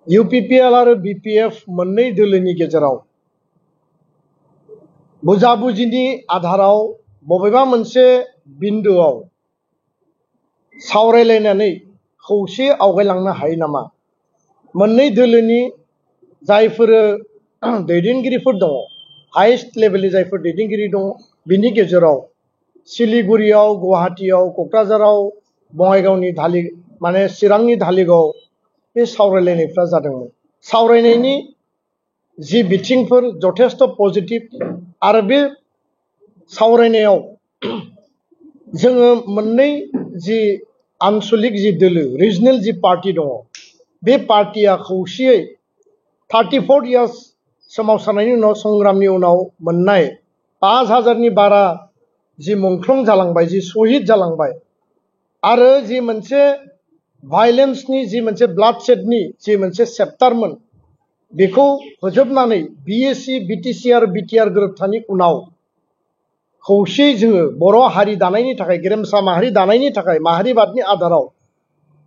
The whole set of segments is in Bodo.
UPPL आरो BPF मोननै दोलोनि गेजेराव बुजाबुजिनि आधाराव बबेबा मोनसे बिन्दोआव सावरायलायनानै खौसे आवगायलांनो हायो नामा? मोननै दोलोनि जायफोर दैदेनगिरिफोर दङ, हाइस्ट लेभेलनि जायफोर दैदेनगिरि दङ, बिनि गेजेराव सिलिगुरियाव, गुवाहाटीयाव, क'क्राझाराव, बङाइगावनि चिरांनि धालिगाव बे सावरायलायनायफ्रा जादोंमोन। सावरायनायनि जि बिथिंफोर जथेस्थ पजिटिभ आरो बे सावरायनायाव जोङो मोननै जि आनसलिक जि दोलो रिजनेल जि पार्टी दङ, बे पार्टीया खौसेयै 34 इयार्स सोमावसारनायनि उनाव संग्रामनि उनाव मोननाय 5000नि बारा जि मुंख्लं जालांबाय, जि शहीद जालांबाय, आरो जि मोनसे भायलेन्सनि जि मोनसे ब्लाडशेडनि जि मोनसे चेप्टारमोन, बेखौ फोजोबनानै BSc, BTC आरो BTR गोरोबथानि उनाव खौसेयै जोङो बर' हारि दानायनि थाखाय, गेरेमसा माहारि दानायनि थाखाय माहारिबादनि आधाराव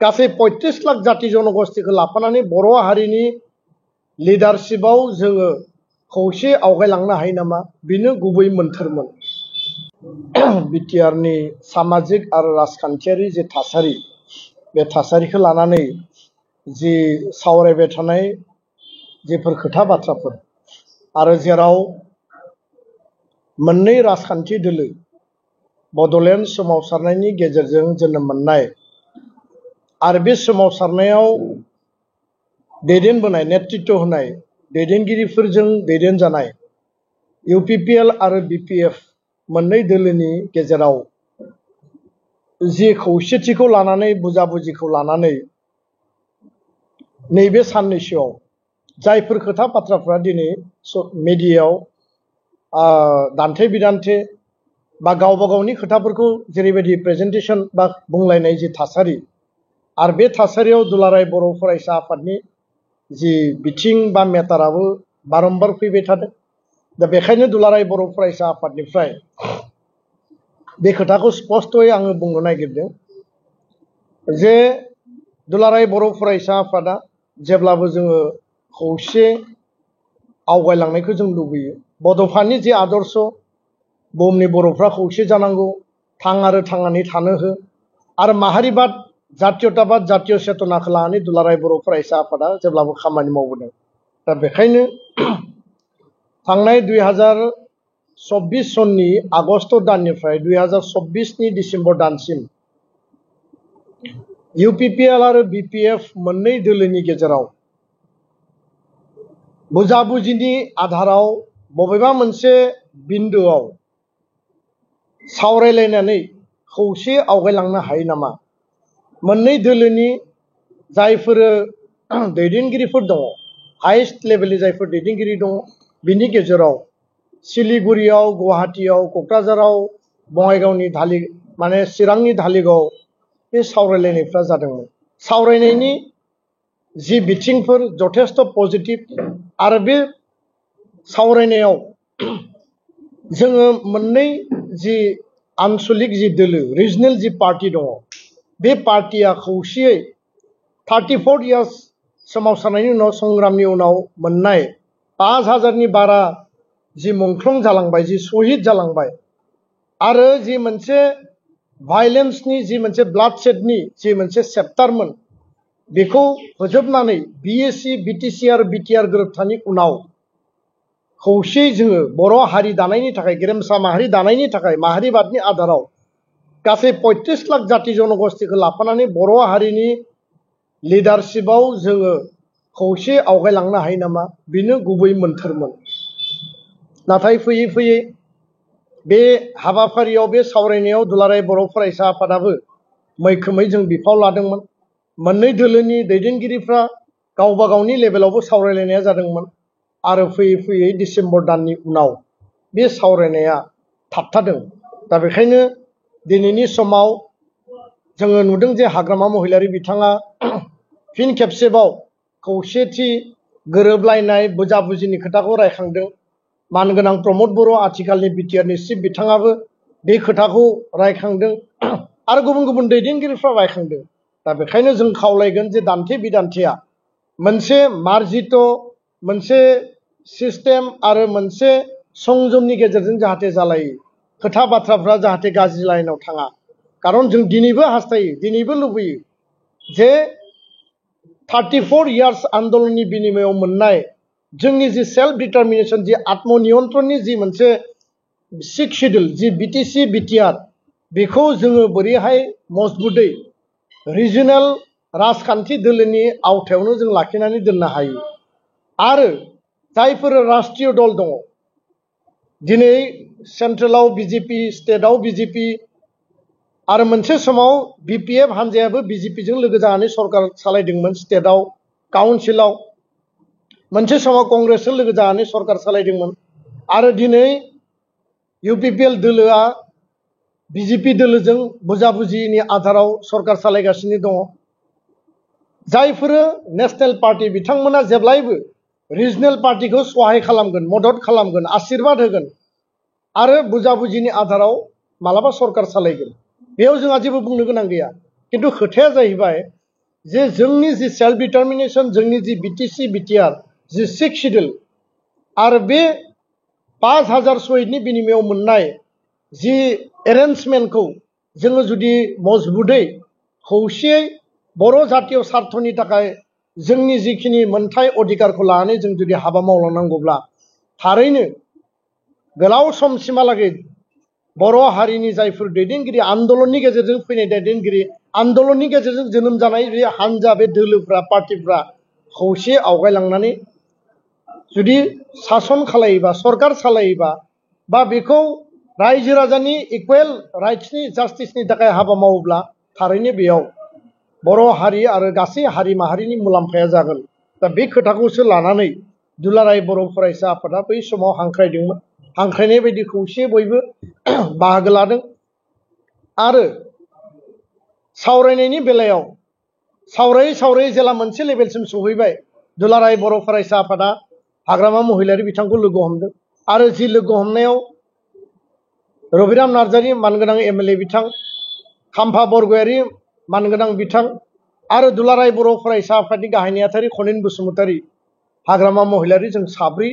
गासै 35 लाख जाति जनगोष्ठीखौ लाफानानै बर' हारिनि लिडारशिपआव जोङो खौसे आवगायलांनो हायो नामा? बेनो गुबै मोन्थोरमोन। BTRनि सामाजिक आरो राजखान्थियारि जि थासारि, बे थासारिखौ लानानै जि सावरायबाय थानाय जेफोर खोथा बाथ्राफोर, आरो जेराव मोननै राजखान्थि दोलो बड'लेण्ड सोमावसारनायनि गेजेरजों जोनोम मोननाय आरो बे सोमावसारनायाव दैदेनबोनाय, नेतृत्व होनाय दैदेनगिरिफोरजों दैदेनजानाय UPPL आरो BPF मोननै दोलोनि गेजेराव जि खौसेथिखौ लानानै, बुजाबुजिखौ लानानै नैबे साननैसोआव जायफोर खोथा बाथ्राफ्रा दिनै मिडियायाव दान्थे बिदान्थे बा गावबा गावनि खोथाफोरखौ जेरैबायदि प्रेजेन्टेसन बा बुंलायनाय जि थासारि, आरो बे थासारियाव दुलाराय बर' फरायसा आफादनि जि बिथिं बा मेटाराबो बारम्बार फैबाय थादों। दा बेखायनो दुलाराय बर' फरायसा आफादनिफ्राय बे खोथाखौ स्पष्टयै आङो बुंनो नागिरदों जे दुलाराय बर' फरायसा आफादा जेब्लाबो जोङो खौसे आवगायलांनायखौ जों लुबैयो। बड'फानि जि आदर्श, बुहुमनि बर'फ्रा खौसे जानांगौ, थां आरो थांनानै थानो हो, आरो माहारिबाद, जातीयताबाद, जातीय चेतनाखौ लानानै दुलाराय बर' फरायसा आफादा जेब्लाबो खामानि मावबोदों। दा बेखायनो थांनाय 2024 सननि आगस्ट दाननिफ्राय 2024नि डिसेम्बर दानसिम UPPL आरो BPF मोननै दोलोनि गेजेराव बुजाबुजिनि आधाराव बबेबा मोनसे बिन्दोआव सावरायलायनानै खौसे आवगायलांनो हायो नामा? मोननै दोलोनि जायफोर दैदेनगिरिफोर दङ, हाइस्ट लेभेलनि जायफोर दैदेनगिरि दङ, बिनि गेजेराव सिलिगुरियाव, गुवाहाटीयाव, क'क्राझाराव, बङाइगावनि चिरांनि धालिगाव बे सावरायलायनायफ्रा जादोंमोन। सावरायनायनि जि बिथिंफोर जथेस्थ पजिटिभ आरो बे सावरायनायाव जोङो मोननै जि आनसलिक जि दोलो रिजनेल जि पार्टी दङ, बे पार्टीया खौसेयै 34 इयार्स सोमावसारनायनि उनाव संग्रामनि उनाव मोननाय 5000नि बारा जि मुंख्लं जालांबाय, जि शहीद जालांबाय, आरो जि मोनसे भायलेन्सनि जि मोनसे ब्लाडशेडनि जि मोनसे चेप्टारमोन, बेखौ फोजोबनानै BSc, BTC आरो BTR गोरोबथानि उनाव खौसेयै जोङो बर' हारि दानायनि थाखाय, गेरेमसा माहारि दानायनि थाखाय माहारिबादनि आधाराव गासै 35 लाख जाति जनगोष्ठीखौ लाफानानै बर' हारिनि लिडारशिपआव जोङो खौसे आवगायलांनो हायो नामा? बेनो गुबै मोन्थोरमोन। नाथाय फैयै फैयै बे हाबाफारियाव, बे सावरायनायाव दुलाराय बर' फरायसा आफादाबो मैखोमै जों बिफाव लादोंमोन। मोननै दोलोनि दैदेनगिरिफ्रा गावबा गावनि लेभेलावबो सावरायलायनाया जादोंमोन, आरो फैयै फैयै डिसेम्बर दाननि उनाव बे सावरायनाया थाबथादों। दा बेखायनो दिनैनि समाव जोङो नुदों जे हाग्रामा महिलारि बिथाङा फिन खेबसेबाव खौसेथि, गोरोबलायनाय, बुजाबुजिनि खोथाखौ रायखांदों। मानगोनां प्रमद बर' आथिखालनि BTRनि चिफ बिथाङाबो बे खोथाखौ रायखांदों, आरो गुबुन गुबुन दैदेनगिरिफ्रा रायखांदों। दा बेखायनो जों खावलायगोन जे दान्थे बिदान्थेया मोनसे मार्जित मोनसे सिस्टेम आरो मोनसे संजमनि गेजेरजों जाहाथे जालायो खोथा बाथ्राफ्रा जाहाथे गाज्रि लाइनाव थाङा खारन जों दिनैबो हास्थायो दिनैबो लुबैयो जे 34 इयार्स आन्दोलननि बिनिमयाव मोननाय जोंनि जि सेल्फ डिटारमिनेशन जि आत्मनियन्त्रणनि जि मोनसे सिक्स शिड्युल जि बिटिसि बिटिआर बेखौ जोङो बोरैहाय मजबुतै रिजनेल राजखान्थि दोलोनि आवथायावनो जों लाखिनानै दोननो हायो आरो जायफोर राष्ट्रीय दल दङ दिनै सेन्ट्रेलाव बिजेपि स्टेटआव बिजेपि आरो मोनसे समाव बिपिएफ हानजायाबो बिजेपिजों लोगो जानानै सरकार सालायदोंमोन स्टेटआव काउन्सिलाव मोनसे समाव कंग्रेसजों लोगो जानानै सरकार सालायदोंमोन आरो दिनै इउपिपिएल दोलोआ बिजेपि दोलोजों बुजाबुजिनि आधाराव सरकार सालायगासिनो दङ जायफोरो नेशनेल पार्टी बिथांमोना जेब्लायबो रिजनेल पार्टीखौ सहाय खालामगोन मदद खालामगोन आशीर्बाद होगोन आरो बुजाबुजिनि आधाराव मालाबा सरकार सालायगोन बेयाव जोंहा जेबो बुंनो गोनां गैया किन्तु खोथाया जाहैबाय जे जोंनि जि सेल्फ डिटारमिनेशन जोंनि जि बिटिसि बिटिआर जि सिक्स शिड्युल आरो बे 5000 शहीदनि बिनिमयाव मोननाय जि एरेन्जमेन्टखौ जोङो जुदि मजबुतै खौसेयै बर' जातीय स्वार्थनि थाखाय जोंनि जिखिनि मोनथाय अधिकारखौ लानानै जों जुदि हाबा मावलांनांगौब्ला थारैनो गोलाव समसिमहालागै बर' हारिनि जायफोर दैदेनगिरि आन्दोलननि गेजेरजों फैनाय दैदेनगिरि आन्दोलननि गेजेरजों जोनोम जानाय बे हानजा बे दोलोफ्रा पार्टीफ्रा खौसे आवगायलांनानै जुदि सासन खालायोबा सरकार सालायोबा बा बेखौ रायजो राजानि इकुवेल राइट्सनि जास्टिसनि थाखाय हाबा मावोब्ला थारैनो बेयाव बर' हारि आरो गासै हारि माहारिनि मुलाम्फाया जागोन दा बे खोथाखौसो लानानै दुलाराय बर' फरायसा आफादा बै समाव हांख्रायदोंमोन हांख्रायनाय बायदि खौसे बयबो बाहागो लादों आरो सावरायनायनि बेलायाव सावरायै सावरायै जेला मोनसे लेभेलसिम सौहैबाय दुलाराय बर' फरायसा आफादा हाग्रामा महिलारि बिथांखौ लोगो हमदों आरो जि लोगो हमनायाव रबिराम नार्जारि मानगोनां एमएलए बिथां खाम्फा बरगयारि मानगोनां बिथां आरो दुलाराय बर' फरायसा आफादनि गाहाय नेहाथारि खनिन बसुमतारी हाग्रामा महिलारि जों साब्रै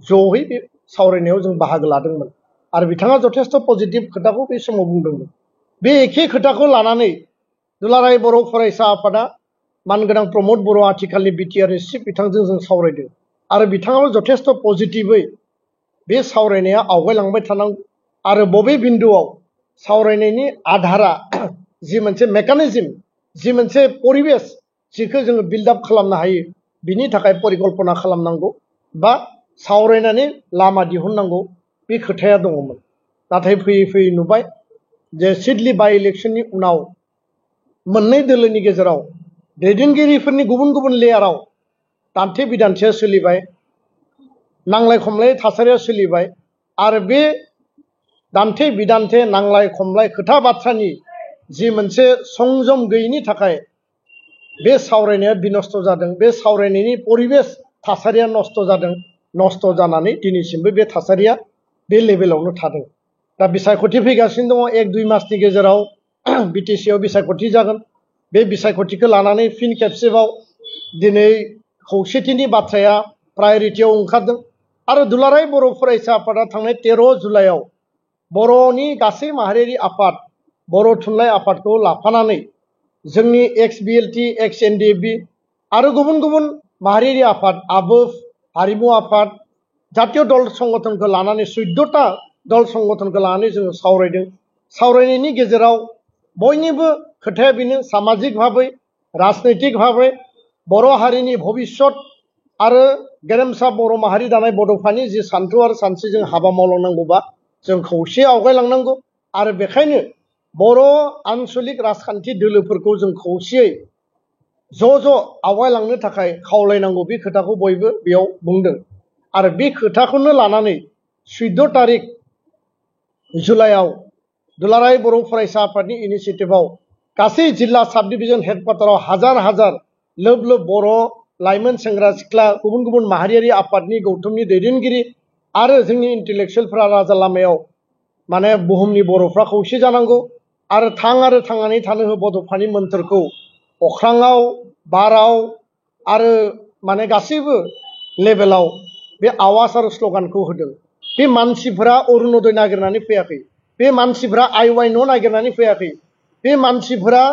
जयै बे सावरायनायाव जों बाहागो लादोंमोन आरो बिथाङा जथेस्थ पजिटिभ खोथाखौ बे समाव बुंदोंमोन बे एखे खोथाखौ लानानै दुलाराय बर' फरायसा आफादा मानगोनां प्रमद बर' आथिखालनि बिटिआरनि चिफ बिथांजों जों सावरायदों आरो बिथाङाबो जथेस्थ पजिटिभै बे सावरायनाया आवगायलांबाय थानांगौ आरो बबे बिन्दुआव सावरायनायनि आधारा जि मोनसे मेकानिजम जि मोनसे परिबेस जिखौ जोङो बिल्डआप खालामनो हायो बिनि थाखाय परिकल्पना खालामनांगौ बा सावरायनानै लामा दिहुननांगौ बे खोथाया दङमोन नाथाय फैयै फैयै नुबाय जे सिडली बाइ इलेक्शननि उनाव मोननै दोलोनि गेजेराव दैदेनगिरिफोरनि गुबुन गुबुन लेयाराव दान्थे बिदान्थेया सोलिबाय नांलाय खमलाय थासारिया सोलिबाय आरो बे दान्थे बिदान्थे नांलाय खमलाय खोथा बाथ्रानि जि मोनसे संजम गैयैनि थाखाय बे सावरायनाया बिनस्त जादों बे सावरायनायनि परिबेस थासारिया नस्त जादों नस्त जानानै दिनैसिमबो बे थासारिया बे लेभेलावनो थादों दा बिसायख'थि फैगासिनो दङ 1-2 मासनि गेजेराव बिटिसिआव बिसायख'थि जागोन बे बिसायख'थिखौ लानानै फिन खेबसेबाव दिनै खौसेथिनि बाथ्राया प्रायरिटियाव ओंखारदों आरो दुलाराय बर' फरायसा आफादा थांनाय 13 जुलाइआव बर'नि गासै माहारियारि आफाद बर' थुनलाइ आफादखौ लाफानानै जोंनि एक्स बिएलटि एक्स एनडिएफबि आरो गुबुन गुबुन माहारियारि आफाद आबोफ हारिमु आफाद जातीय दल संगठनखौ लानानै 14टा दल संगठनखौ लानानै जोङो सावरायदों सावरायनायनि गेजेराव बयनिबो खोथाया बेनो सामाजिक भाबै राजनैतिक भाबै बर' हारिनि भबिष्यत आरो गेरेमसा बर' माहारि दानाय बड'फानि जि सान्थौ आरो सानस्रिजों हाबा मावलांनांगौबा जों खौसे आवगायलांनांगौ आरो बेखायनो बर' आन्चलिक राजखान्थि दोलोफोरखौ जों खौसेयै ज' आवगायलांनो थाखाय खावलायनांगौ बे खोथाखौ बयबो बेयाव बुंदों आरो बे खोथाखौनो लानानै 14 तारिख जुलाइआव दुलाराय बर' फरायसा आफादनि इनिसिएटिभआव गासै जिल्ला साब डिभिजन हेडक्वार्टाराव हाजार हाजार लोब लोब बर' लाइमोन सेंग्रा सिख्ला गुबुन गुबुन माहारियारि आफादनि गौथुमनि दैदेनगिरि आरो जोंनि इन्टेलेक्सुयेलफ्रा राजा लामायाव माने बुहुमनि बर'फ्रा खौसे जानांगौ आरो थांनानै थानो हो बड'फानि मोन्थोरखौ अख्राङाव बाराव आरो माने गासैबो लेभेलाव बे आवाज आरो स्ल'गानखौ होदों। बे मानसिफोरा अरुणोदय नागिरनानै फैयाखै, बे मानसिफोरा आइवाइ न' नागिरनानै फैयाखै, बे मानसिफोरा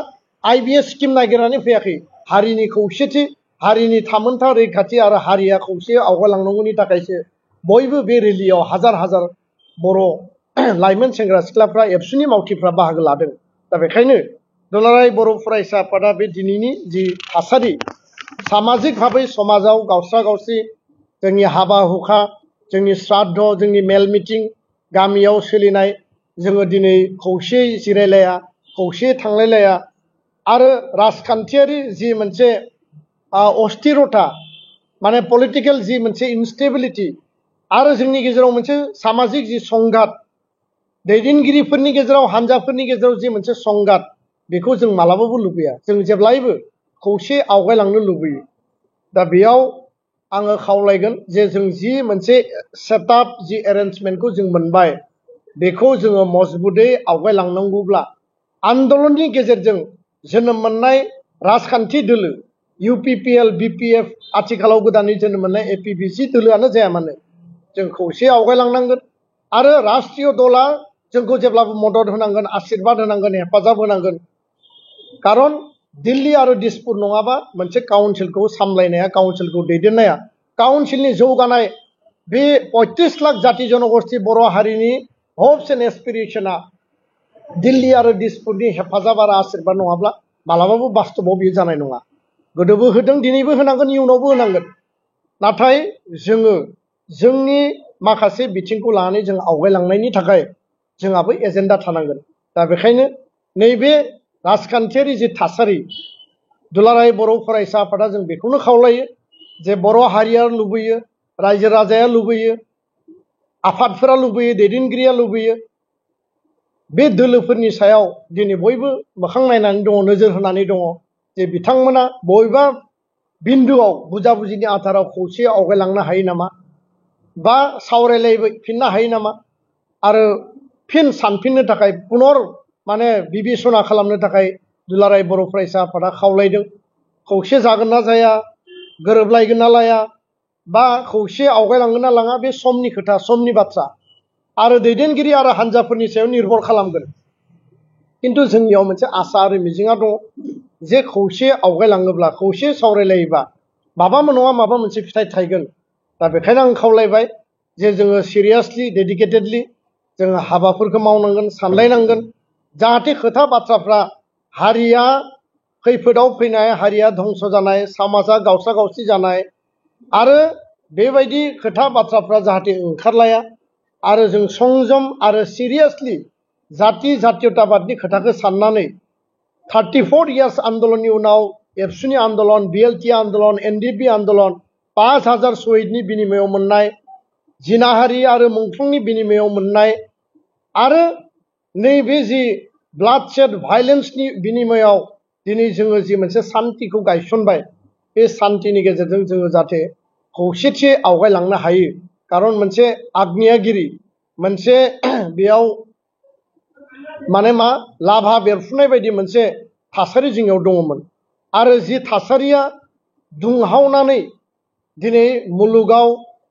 IBS स्किम नागिरनानै फैयाखै। हारिनि खौसेथि, हारिनि थामोनथा रैखाथि आरो हारिया खौसे आवगायलांनांगौनि थाखायसो बयबो बे रेलियाव हाजार हाजार बर' लाइमोन सेंग्रा सिख्लाफ्रा एबसुनि मावथिफ्रा बाहागो लादों। दा बेखायनो दुलाराय बर' फरायसा आफादा बे दिनैनि जि थासारि, सामाजिक भाबै समाजाव गावस्रा गावस्रि जोंनि हाबा हुखा, जोंनि श्राद्ध, जोंनि मेल मिटिं, गामियाव सोलिनाय जोङो दिनै खौसेयै जिरायलाया, खौसेयै थांलायलाया आरो राजखान्थियारि जि मोनसे अस्थिरता, माने पलिटिकेल जि मोनसे इनस्टेबिलिटि आरो जोंनि गेजेराव मोनसे सामाजिक जि संघात, दैदेनगिरिफोरनि गेजेराव हान्जाफोरनि गेजेराव जि मोनसे संघात, बेखौ जों मालाबाबो लुबैया। जों जेब्लायबो खौसे आवगायलांनो लुबैयो। दा बेयाव आङो खावलायगोन जे जों जि मोनसे सेटआप, जि एरेन्जमेन्टखौ जों मोनबाय, बेखौ जोङो मजबुतै आवगायलांनांगौब्ला आन्दलननि गेजेरजों जोनोम मोननाय राजखान्थि दोलो UPPL, BPF, आथिखालाव गोदानै जोनोम मोननाय APBC दोलोआनो जाया मानो जों खौसे आवगायलांनांगोन आरो राष्ट्रीय दला जोंखौ जेब्लाबो मदद होनांगोन, आशीर्बाद होनांगोन, हेफाजाब होनांगोन। खारन दिल्ली आरो दिसपुर नङाबा मोनसे काउन्सिलखौ सामलायनाया, काउन्सिलखौ दैदेननाया, काउन्सिलनि जौगानाय बे 35 लाख जाति जनगोष्ठी बर' हारिनि हप्स एन्ड एसपिरेशना दिल्ली आरो दिसपुरनि हेफाजाब आरो आशीर्बाद नङाब्ला मालाबाबो बास्तबाव बियो जानाय नङा। गोदोबो होदों, दिनैबो होनांगोन, इयुनावबो होनांगोन। नाथाय जोङो जोंनि माखासे बिथिंखौ लानानै जों आवगायलांनायनि थाखाय जोंहाबो एजेन्डा थानांगोन। दा बेखायनो नैबे राजखान्थियारि जि थासारि, दुलाराय बर' फरायसा आफादा जों बेखौनो खावलायो जे बर' हारिया लुबैयो, रायजो राजाया लुबैयो, आफादफोरा लुबैयो, दैदेनगिरिया लुबैयो, बे दोलोफोरनि सायाव दिनै बयबो मोखां नायनानै दङ, नोजोर होनानै दङ जे बिथांमोना बबेबा बिन्दुआव बुजाबुजिनि आधाराव खौसे आवगायलांनो हायो नामा, बा सावरायलायफिननो हायो नामा, आरो फिन सानफिननो थाखाय पुनर माने बिबेसना खालामनो थाखाय दुलाराय बर' फरायसा आफादा खावलायदों। खौसे जागोन ना जाया, गोरोबलायगोन ना लाया, बा खौसे आवगायलांगोन ना लाङा, बे समनि खोथा, समनि बाथ्रा आरो दैदेनगिरि आरो हान्जाफोरनि सायाव निर्भर खालामगोन। किन्तु जोंनियाव मोनसे आसा आरो मिजिंआ दङ जे खौसे आवगायलाङोब्ला, खौसे सावरायलायोबा माबा नङा माबा मोनसे फिथाइ थायगोन। दा बेखायनो आं खावलायबाय जे जोङो सिरियासलि, डेडिकेटेडलि जोङो हाबाफोरखौ मावनांगोन, सानलायनांगोन, जाहाथे खोथा बाथ्राफ्रा हारिया खैफोदाव फैनाय, हारिया धंस जानाय, समाजा गावस्रा गावस्रि जानाय आरो बेबायदि खोथा बाथ्राफ्रा जाहाथे ओंखारलाया आरो जों संजम आरो सिरियासलि जाति जातीयताबादनि खोथाखौ साननानै 34 इयार्स आन्दलननि उनाव एबसुनि आन्दलन, BLT आन्दलन, NDP आन्दलन, 5000 शहीदनि बिनिमयाव मोननाय, जिनाहारि आरो मुंख्लंनि बिनिमयाव मोननाय आरो नैबे जि ब्लाडशेड भायलेन्सनि बिनिमयाव दिनै जोङो जि मोनसे सान्तिखौ गायसनबाय, बे सान्तिनि गेजेरजों जोङो जाहाथे खौसेथि आवगायलांनो हायो। खारन मोनसे आग्नेयागिरि, मोनसे बेयाव माने मा लाभा बेरफुनाय बायदि मोनसे थासारि जोंनियाव दङमोन आरो जि थासारिया दुंहावनानै दिनै मुलुगाव,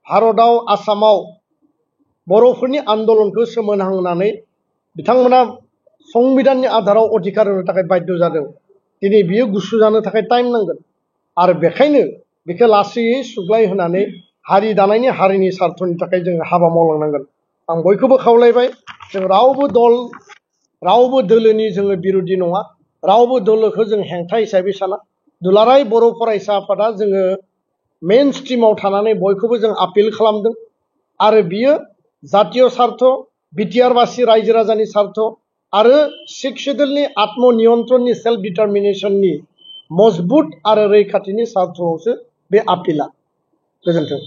भारताव, आसामाव बर'फोरनि आन्दलनखौ सोमोनांहोनानै बिथांमोना संबिधाननि आधाराव अधिकार होनो थाखाय बाध्य जादों। दिनै बियो गुसु जानो थाखाय टाइम नांगोन आरो बेखायनो बेखौ लासैयै सुग्लाय होनानै हारि दानायनि, हारिनि सार्थनि थाखाय जोङो हाबा मावलांनांगोन। आं बयखौबो खावलायबाय, जों रावबो दल, रावबो दोलोनि जोङो बिरोधि नङा, रावबो दोलोखौ जों हेंथा हिसाबै साना। दुलाराय बर' फरायसा आफादा जोङो मेइन स्ट्रिमाव थानानै बयखौबो जों आपिल खालामदों आरो बियो जातीय सार्थ, बिटिआरबासि रायजो राजानि सार्थ आरो सिक्स शेड्युलनि आत्मनियन्त्रणनि, सेल्फ डिटारमिनेसननि मजबुत आरो रैखाथिनि सार्थआवसो बे आपिला। गोजोन्थों।